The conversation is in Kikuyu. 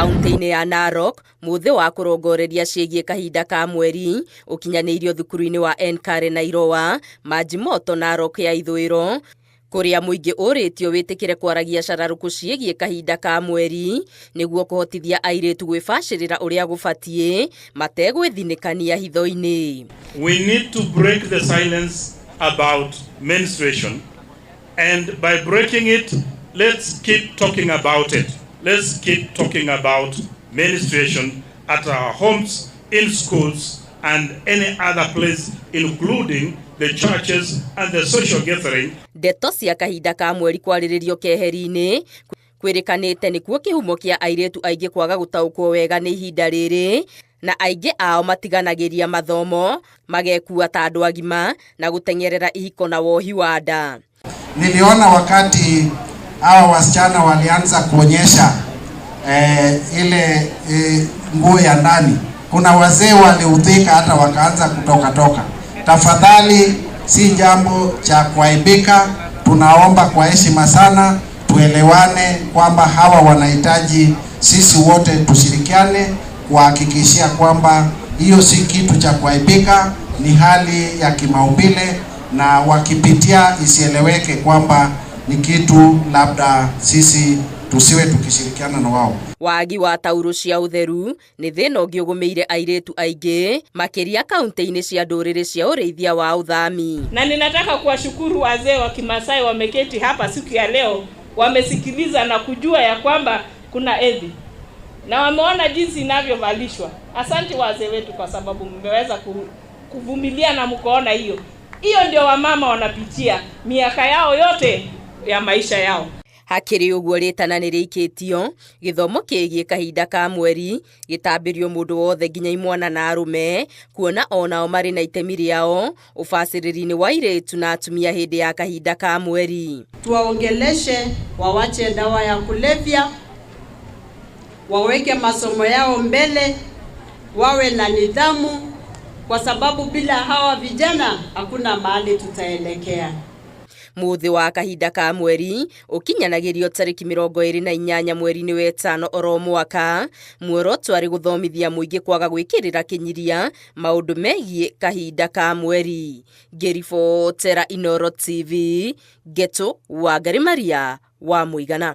Kaunti-inĩ ya Narok, mũthĩ wa kũrongoreria ciĩgiĩ kahinda ka mweri ũkinyanĩirio thukuru-inĩ wa Enkare Nairowa, Majimoto Narok ya ithũĩro, kũrĩa mũingĩ ũrĩtio wĩtĩkĩre kwaragia cararũkũ ciĩgiĩ kahinda ka mweri nĩguo kũhotithia airĩtu gwĩbacĩrĩra ũrĩa gũbatiĩ mategwĩthinĩkania hitho-inĩ. We need to break the silence about menstruation and by breaking it, let's keep talking about it. Let's keep talking about menstruation at our homes, in schools and any other place including the churches and the social gathering. Ndeto cia kahinda ka mweri kwarĩrĩrio keheri-inĩ kwĩrĩkanĩte nĩkuo kĩhumo kĩa airĩtu aingĩ kwaga gũtaũkwo wega nĩ ihinda rĩrĩ na aingĩ ao matiganagĩria mathomo magekua ta andũ agima na gũteng'erera ihiko na wohi wa nda. Niliona wakati hawa wasichana walianza kuonyesha ile nguo ya ndani, kuna wazee waliudhika hata wakaanza kutoka toka. Tafadhali, si jambo cha kuaibika. Tunaomba kwa heshima sana tuelewane kwamba hawa wanahitaji sisi wote tushirikiane kuhakikishia kwamba hiyo si kitu cha kuaibika, ni hali ya kimaumbile, na wakipitia isieleweke kwamba ni kitu labda sisi tusiwe tukishirikiana na wao. Wagi wa taurũ cia ũtheru nĩ thĩna ũngĩ ũgũmĩire airĩtu aingĩ makĩria kaunti-inĩ cia ndũrĩrĩ cia ũrĩithia wa ũthami. Na ninataka kuwashukuru wazee wa Kimasai wameketi hapa siku ya leo, wamesikiliza na kujua ya kwamba kuna hedhi na wameona jinsi inavyovalishwa. Asante wazee wetu kwa sababu mmeweza kuvumilia na mkoona hiyo. Hiyo ndio wamama wanapitia miaka yao yote ya maisha yao. Hakĩrĩ ũguo rĩtana nĩ rĩikĩtio gĩthomo kĩgiĩ kahinda ka mweri gĩtambĩrio mũndũ wothe nginya imwana na arũme kuona onao marĩ na itemi rĩao ũbacĩrĩri-inĩ wa airĩtu na atumia hĩndĩ ya kahinda ka mweri. Tuwaongeleshe wawache dawa ya kulevya, waweke masomo yao mbele, wawe na nidhamu, kwa sababu bila hawa vijana hakuna mahali tutaelekea. Mũthĩ wa kahinda ka mweri ũkinyanagĩrio tarĩki 28 mweri-inĩ wetano oro mwaka. Muoroto arĩ gũthomithia mũingĩ kwaga gwĩkĩrĩra kĩnyiria maũndũ megiĩ kahinda ka mweri. Ngĩribotera Inooro TV, Ngeto Wangari Maria wa Mũigana.